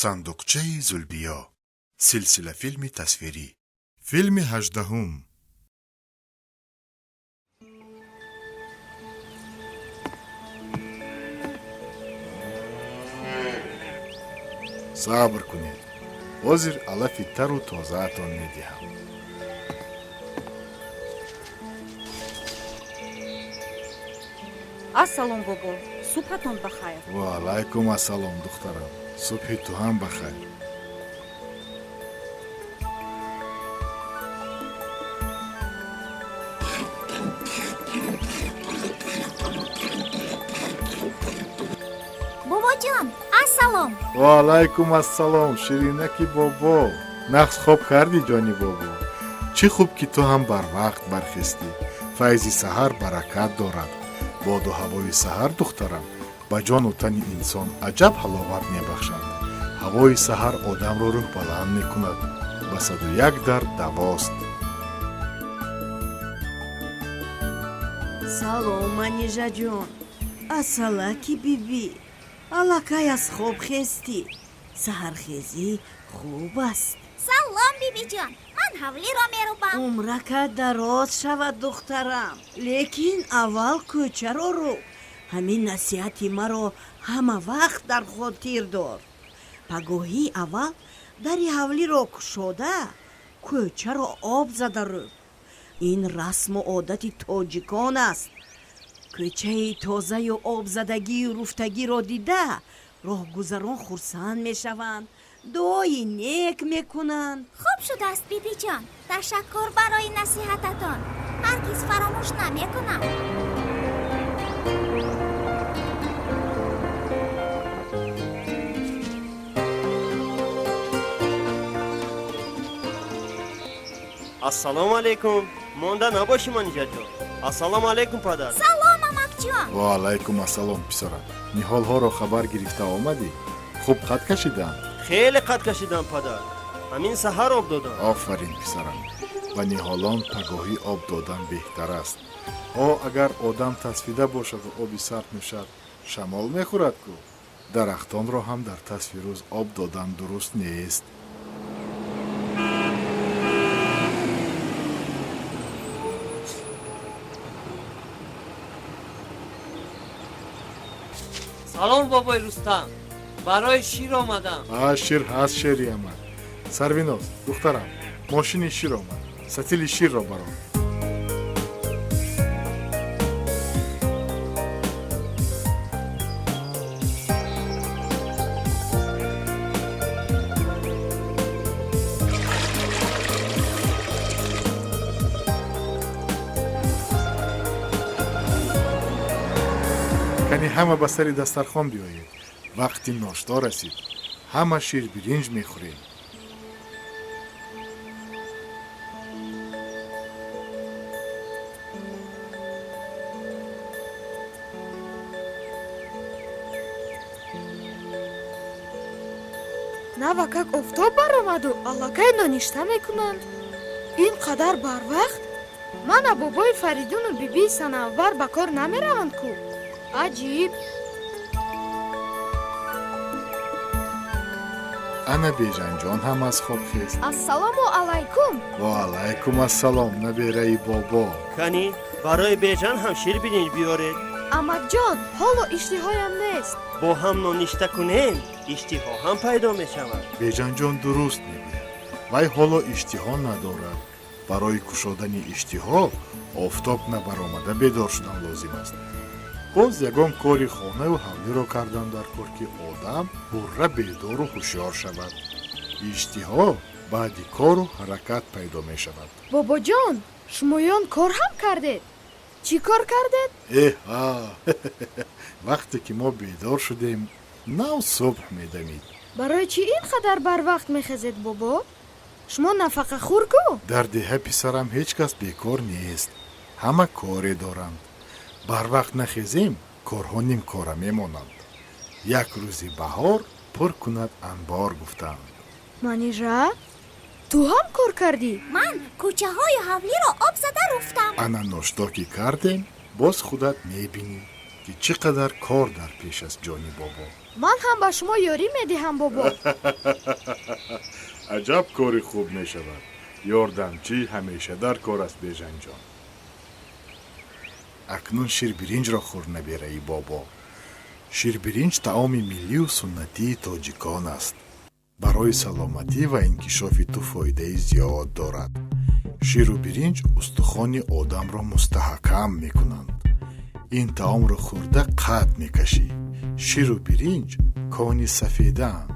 Сандуқчаи Зулбиё, силсилафилми тасвирӣ, филми 18-ум. Сабр кунед, ҳозир алафи тару тозаатон медиҳам. Ассалом, бобо, субҳатон ба хайр. Ва алайкум ассалом, духтарам, субҳи ту ҳам ба хайр. Бобоҷон, ассалом. Ва алайкум ассалом, ширинаки бобо. Нағз хоб кардӣ, ҷони бобо? Чӣ хуб, ки ту ҳам барвақт бархестӣ. Файзи саҳар баракат дорад. Боду ҳавои саҳар, духтарам, ба ҷону тани инсон аҷаб ҳаловат мебахшад. Ҳавои саҳар одамро рӯҳбаланд мекунад, ба 101 дард давост. Салом, Манижаҷон. Асалаки бибӣ, аллакай аз хоб хестӣ. Саҳархезӣ хуб аст. Салом, бибиҷон, ман ҳавлиро мерубам. Умракат дароз шавад, духтарам, лекин аввал кӯчаро рӯб. Ҳамин насиҳати маро ҳама вақт дар хотир дор. Пагоҳӣ аввал дари ҳавлиро кушода, кӯчаро об зада рӯб. Ин расму одати тоҷикон аст. Кӯчаи тозаю обзадагию руфтагиро дида, роҳгузарон хурсанд мешаванд, дуои нек мекунанд. Хуб шудааст, бибиҷон, ташаккур барои насиҳататон, ҳаргиз фаромӯш намекунам. Ассалому алайкум, монда набошӣ, Манижаҷон. Ассалому алайкум, падар. Салом, амакҷон. Ва алайкум ассалом, писарам. Ниҳолҳоро хабар гирифта омадӣ? Хуб қад кашиданд? Хеле қад кашидам, падар, ҳамин саҳар об додам. Офарин, писарам. Ба ниҳолон пагоҳӣ об додан беҳтар аст. О, агар одам тасфида бошаду оби сард нӯшад, шамол мехӯрад ку. Дарахтонро ҳам дар тасфи рӯз об додан дуруст нест. Салом, бобои Рустам, барои шир омадам. А, шир ҳаст, шери амад. Сарвиноз, духтарам, мошини шир омад, сатили ширро барор. Кани, ҳама ба сари дастархон биёед, вақти ношто расид. Ҳама ширбиринҷ мехӯрем. Навакак офтоб баромаду аллакай ноништа мекунанд. Ин қадар барвақт? Мана бобои Фаридуну бибии Санавбар ба кор намераванд ку. Аҷиб. Ана Бежанҷон ҳам аз хоб хест. Ассалому алайкум. Ва алайкум ассалом, набераи бобо. Кани, барои Бежан ҳам ширбиринҷ биёред. Амакҷон, ҳоло иштиҳоям нест. Бо ҳам ноништа кунем, иштиҳо ҳам пайдо мешавад. Бежанҷон дуруст мегӯяд, вай ҳоло иштиҳо надорад. Барои кушодани иштиҳо офтоб набаромада бедор шудан лозим аст. Боз ягон кори хонаю ҳавлиро кардан дар кор, ки одам пурра бедору ҳушёр шавад. Иштиҳо баъди кору ҳаракат пайдо мешавад. Бобоҷон, шумоён кор ҳам кардед? Чӣ кор кардед? Эҳа, вақте ки мо бедор шудем, нав субҳ медамид. Барои чӣ ин қадар барвақт мехезед, бобо? Шумо нафақахӯр ку. Дар деҳа, писарам, ҳеҷ кас бекор нест, ҳама коре доранд. Барвақт нахезем, корҳо нимкора мемонанд. Як рӯзи баҳор пур кунад анбор, гуфтаанд. Манижа, ту ҳам кор кардӣ? Ман кӯчаҳои ҳавлиро об зада руфтам. Ана ношто ки кардем, боз худат мебинӣ. ки чӣ қадар кор дар пеш аст, ҷони бобо. Ман ҳам ба шумо ёрӣ медиҳам, бобо. Аҷаб кори хуб мешавад. Ёрдамчӣ ҳамеша дар кор аст, Бежанҷон. Акнун ширбиринҷро хӯр, набераи бобо. Ширбиринҷ таоми миллию суннатии тоҷикон аст. Барои саломатӣ ва инкишофи ту фоидаи зиёд дорад. Ширу биринҷ устухони одамро мустаҳкам мекунанд. Ин таомро хӯрда қад мекашӣ. Ширу биринҷ кони сафедаанд,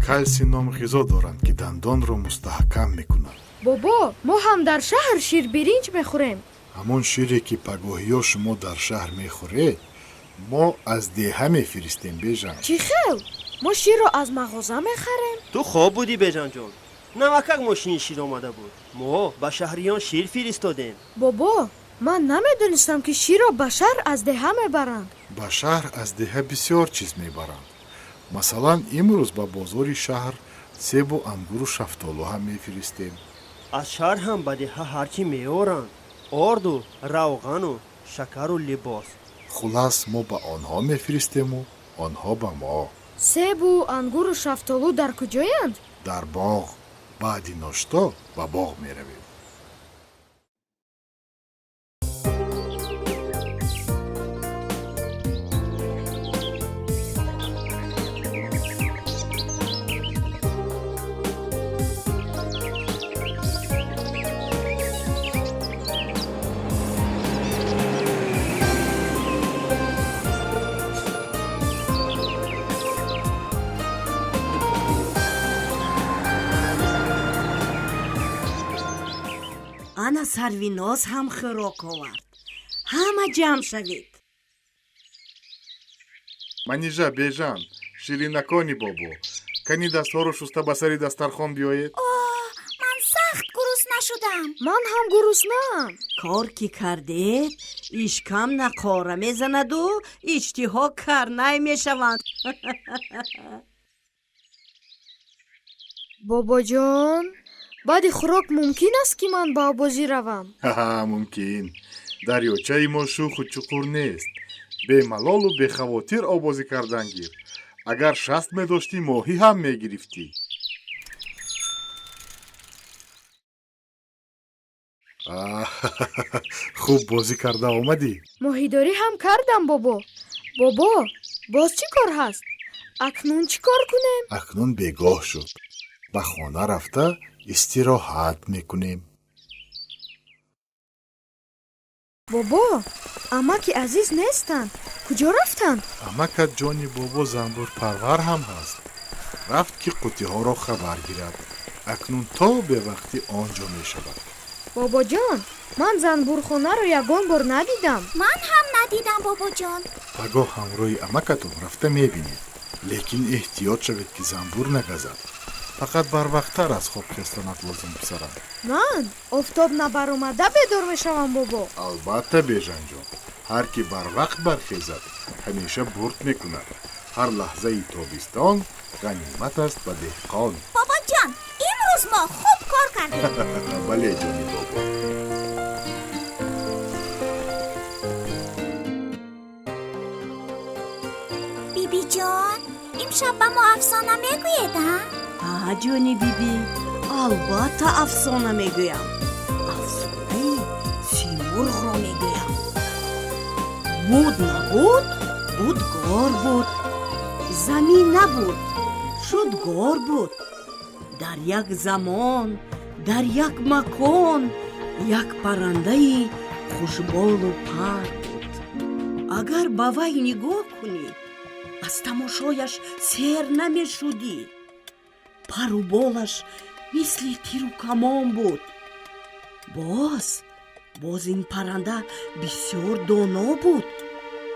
калсий ном ғизо доранд, ки дандонро мустаҳкам мекунад. Бобо, мо ҳам дар шаҳр ширбиринҷ мехӯрем. Ҳамон шире, ки пагоҳиё шумо дар шаҳр мехӯред, мо аз деҳа мефиристем, Бежан. Чӣ хел? Мо ширро аз мағоза мехарем. Ту хоб будӣ, Бежанҷон. Навакак мошини шир омада буд, мо ба шаҳриён шир фиристодем. Бобо, ман намедонистам, ки ширро ба шаҳр аз деҳа мебаранд. Ба шаҳр аз деҳа бисёр чиз мебаранд. Масалан, имрӯз ба бозори шаҳр себу ангуру шафтолу ҳам мефиристем. Аз шаҳр ҳам ба деҳа ҳар чӣ меоранд: орду, равғану, шакару, либос. Хулас, мо ба онҳо мефиристему онҳо ба мо. Себу ангуру шафтолу дар куҷоянд? Дар боғ. Баъди ношто ба боғ меравем. Ана Сарвиноз ҳам хӯрок овард. Ҳама ҷамъ шавед. Манижа, Бежан, ширинакони бобо, кани дастҳоро шуста ба сари дастархон биёед. О, ман сахт гурусна шудам. Ман ҳам гуруснаам. Кор ки кардед, ишкам нақора мезанаду иштиҳо карнай мешаванд. Бобоҷон, баъди хӯрок мумкин аст, ки ман ба обозӣ равам? Ҳа, мумкин. Дарёчаи мо шӯху чуқур нест. Бемалолу бехавотир обозӣ кардан гир. Агар шаст медоштӣ, моҳӣ ҳам мегирифтӣ. Хуб бозӣ карда омадӣ. Моҳидорӣ ҳам кардам, бобо. Бобо, боз чӣ кор ҳаст? Акнун чӣ кор кунем? Акнун бегоҳ шуд, ба хона рафта истироҳат мекунем. Бобо, амаки азиз нестанд. Куҷо рафтанд? Амакат, ҷони бобо, занбурпарвар ҳам ҳаст. Рафт, ки қуттиҳоро хабар гирад. Акнун то бевақтӣ он ҷо мешавад. Бобоҷон, ман занбурхонаро ягон бор надидам. Ман ҳам надидам, бобоҷон. Пагоҳ ҳамроҳи амакатон рафта мебинед, лекин эҳтиёт шавед, ки занбур нагазад. Фақат барвақттар аз хоб хестанат лозим, писарам. Ман офтоб набаромада бедор мешавам, бобо. Албатта, Бежанҷон, ҳар ки барвақт бархезад, ҳамеша бурд мекунад. Ҳар лаҳзаи тобистон ғанимат аст ба деҳқон. Бобоҷон, имрӯз мо хуб кор кардем. Бале, ҷони бобо. Бибиҷон, имшаб ба мо афсона мегӯед, а? Ҳа, ҷони бибӣ, албатта афсона мегӯям. Афсонаи Симурғро мегӯям. Буд, набуд, будгор буд. Замин набуд, шудгор буд. Дар як замон, дар як макон як паррандаи хушболу пар буд. Агар ба вай нигоҳ кунӣ, аз тамошояш сер намешудӣ. Пару болаш мисли тиру камон буд. Боз ин парранда бисёр доно буд.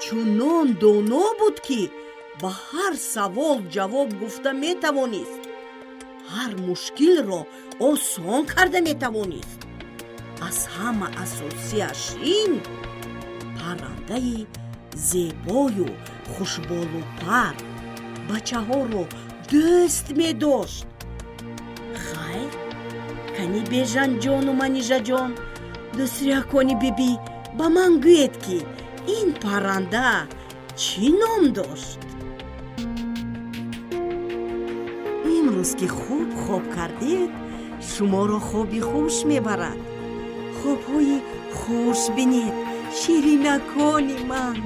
Чунон доно буд, ки ба ҳар савол ҷавоб гуфта метавонист, ҳар мушкилро осон карда метавонист. Аз ҳама асосиаш ин паррандаи зебою хушболу пар бачаҳоро дӯст медошт. Хайр, кани Бежанҷону Манижаҷон, дӯстриякони бибӣ, ба ман гӯед, ки Ин парранда чӣ ном дошт? Имрӯз ки хуб хоб кардед, шуморо хоби хуш мебарад. Хобҳои хуш бинед, ширинакони ман.